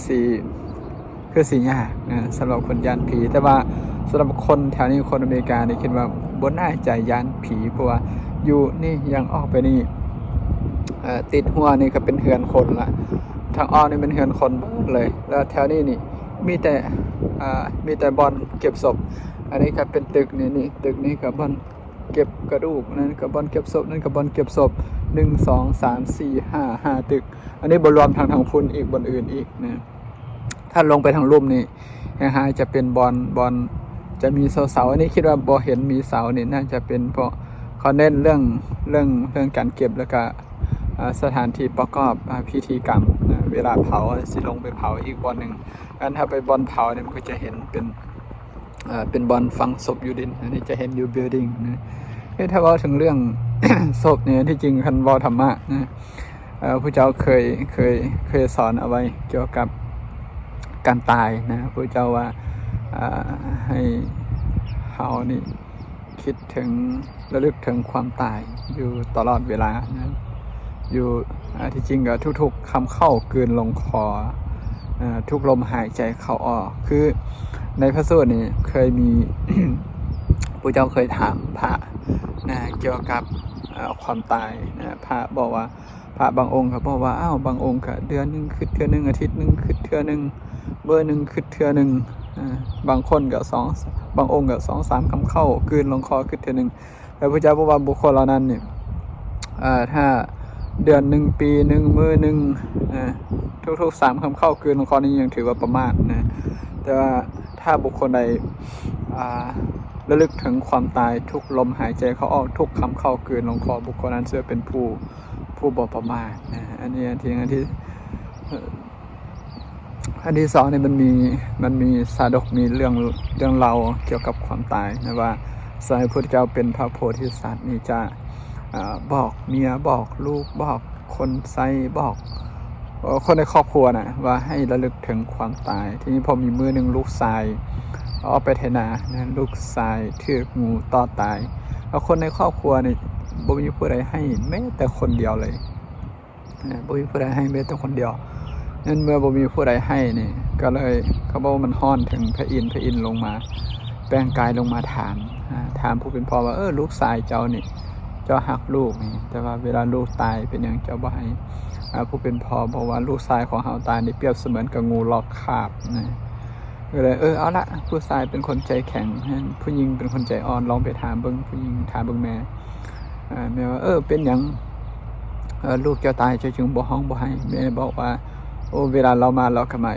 ຊິ ຄືຊິຍາກນະ ສຳລັບຄົນຢ້ານຜີ. ແຕ່ວ່າສຳລັບຄົນແຖວນີ້ ຄົນອາເມລິການີ້ ຄິດວ່າບໍ່ໜ້າຈະຢ້ານຜີ ເພາະວ່າຢູ່ນີ້ ຢ່າງອອກໄປນີ້ ເອີ ຕິດຮົ້ວນີ້ກໍເປັນເຮືອນຄົນລະ, ທາງອ້ອມນີ້ເປັນເຮືອນຄົນເບິດເລີຍ. ແລ້ວແຖວນີ້ນີ້ມີແຕ່ ເອີ ມີແຕ່ບ່ອນເກັບສົບ. ອັນນີ້ກໍເປັນຕຶກນີ້ ນີ້ຕຶກນີ້ກໍບ່ອນເກັບກະດູກ, ນັ້ນກໍບ່ອນເກັບສົບ, ນັ້ນກໍບ່ອນເກັບສົບ ໜຶ່ງ ສອງ ສາມ ສີ່ ຫ້າ ຫ້າຕຶກ. ອັນນີ້ບໍ່ລວມທັງທາງພຸ້ນອີກ ບ່ອນອື່ນອີກນະ. ຖ້າລົງໄປທາງລຸ່ມນີ້ ແຮງຮ້າຍຈະເປັນບ່ອນ ບ່ອນຈະມີເສົາໆ. ອັນນີ້ຄິດວ່າບໍ່ເຫັນມີເສົານີ້ ໜ້າຈະເປັນເພາະເຂົາເນັ້ນເລື່ອງ ເລື່ອງ ເລື່ອງການເກັບ ແລ້ວກະ ອາ ສະຖານທີ່ປະກອບ ອາ ພິທີກຳນະ. ເວລາເຜົາຊິລົງໄປເຜົາອີກບ່ອນໜຶ່ງ. ອັນຖ້າໄປບ່ອນເຜົານີ້ ມັນກໍຈະເຫັນເປັນ ເປັນບ່ອນຝັງສົບຢູ່ດິນ. ອັນນີ້ຈະເຫັນຢູ່ building ນະ. ເອີ ຖ້າເວົ້າເຖິງເລື່ອງສົບນີ້ ທີ່ຈິງຄັນເວົ້າທຳມະນະ ເອີ ພະເຈົ້າເຄີຍ ເຄີຍ ເຄີຍສອນເອົາໄວ້ກ່ຽວກັບການຕາຍນະ. ພະເຈົ້າວ່າ ເອີ ໃຫ້ເຮົານີ້ຄິດເຖິງ ລະລຶກເຖິງຄວາມຕາຍຢູ່ຕະຫຼອດເວລານະ. ຢູ່ ອາ ທີ່ຈິງກໍທຸກໆຄຳເຂົ້າກືນລົງຄໍ ເອີ ທຸກລົມຫາຍໃຈເຂົ້າອອກ. ຄືໃນພະສູດນີ້ເຄີຍມີ ພະເຈົ້າເຄີຍຖາມພະນະ ກ່ຽວກັບ ເອີ ຄວາມຕາຍນະ. ພະບອກວ່າ ພະບາງອົງກໍບອກວ່າ ອ້າວ ບາງອົງກໍເດືອນໜຶ່ງຄິດເທື່ອໜຶ່ງ, ອາທິດໜຶ່ງຄິດເທື່ອໜຶ່ງ, ມື້ໜຶ່ງຄິດເທື່ອໜຶ່ງ. ອາ ບາງຄົນກໍສອງ ບາງອົງກໍສອງສາມຄຳເຂົ້າ ກືນລົງຄໍຄິດເທື່ອໜຶ່ງ. ແຕ່ພະເຈົ້າບອກວ່າບຸກຄົນເຫຼົ່ານັ້ນນີ້ ເອີ ຖ້າເດືອນໜຶ່ງ, ປີໜຶ່ງ, ມື້ໜຶ່ງ, ເອີ ທຸກໆສາມຄຳເຂົ້າ ກືນລົງຄໍນີ້ຍັງຖືວ່າປະໝາດນະ. ແຕ່ວ່າຖ້າບຸກຄົນໃດ ອາ ລະລຶກເຖິງຄວາມຕາຍ ທຸກລົມຫາຍໃຈເຂົ້າອອກ, ທຸກຄຳເຂົ້າ ກືນລົງຄໍ, ບຸກຄົນນັ້ນຊື່ວ່າເປັນຜູ້ ຜູ້ບໍ່ປະໝາດນະ. ອັນນີ້ອັນທີ່ ອັນທີ່ ອັນທີ່ສອງນີ້ ມັນມີ ມັນມີຊາດົກ ມີເລື່ອງ ເລື່ອງເລົ່າກ່ຽວກັບຄວາມຕາຍນະ ວ່າສະໄໝພຸດທະເຈົ້າເປັນພະໂພທິສັດນີ້ ຈະ ອາ ບອກເມຍ ບອກລູກ ບອກຄົນໃຊ້ ບອກ ເອີ ຄົນໃນຄອບຄົວນະ ວ່າໃຫ້ລະລຶກເຖິງຄວາມຕາຍ. ທີນີ້ພໍມີມື້ໜຶ່ງ ລູກຊາຍອອກໄປໄຖນານະ, ລູກຊາຍຖືກງູຕອດຕາຍ. ແລ້ວຄົນໃນຄອບຄົວນີ້ ບໍ່ມີຜູ້ໃດໃຫ້ແມ້ແຕ່ຄົນດຽວເລີຍ. ເອີ ບໍ່ມີຜູ້ໃດໃຫ້ແມ້ແຕ່ຄົນດຽວ. ນັ້ນເມື່ອບໍ່ມີຜູ້ໃດໃຫ້ນີ້ ກໍເລີຍ ເຂົາບອກວ່າມັນຮ້ອນເຖິງພະອິນ, ພະອິນລົງມາ ແປງກາຍລົງມາຖາມ ອາ ຖາມຜູ້ເປັນພໍ່ວ່າ ເອີ ລູກຊາຍເຈົ້ານີ້ ເຈົ້າຮັກລູກນີ້ ແຕ່ວ່າເວລາລູກຕາຍເປັນຫຍັງເຈົ້າບໍ່ໃຫ້? ອາ ຜູ້ເປັນພໍ່ບອກວ່າ ລູກຊາຍຂອງເຮົາຕາຍນີ້ ປຽບສະເໝືອນກັບງູລອກຄາບນະ. ກໍເລີຍ ເອີ ເອົາລະ ຜູ້ຊາຍເປັນຄົນໃຈແຂງ, ຜູ້ຍິງເປັນຄົນໃຈອ່ອນ, ລອງໄປຖາມເບິ່ງ ຜູ້ຍິງຖາມເບິ່ງແມ່. ອາ ແມ່ວ່າ ເອີ ເປັນຫຍັງ ເອີ ລູກເຈົ້າຕາຍ ເຈົ້າຈຶ່ງບໍ່ຮ້ອງບໍ່ໄຫ້? ແມ່ບອກວ່າ ໂອ້ ເວລາລາວມາ ລາວກໍມາ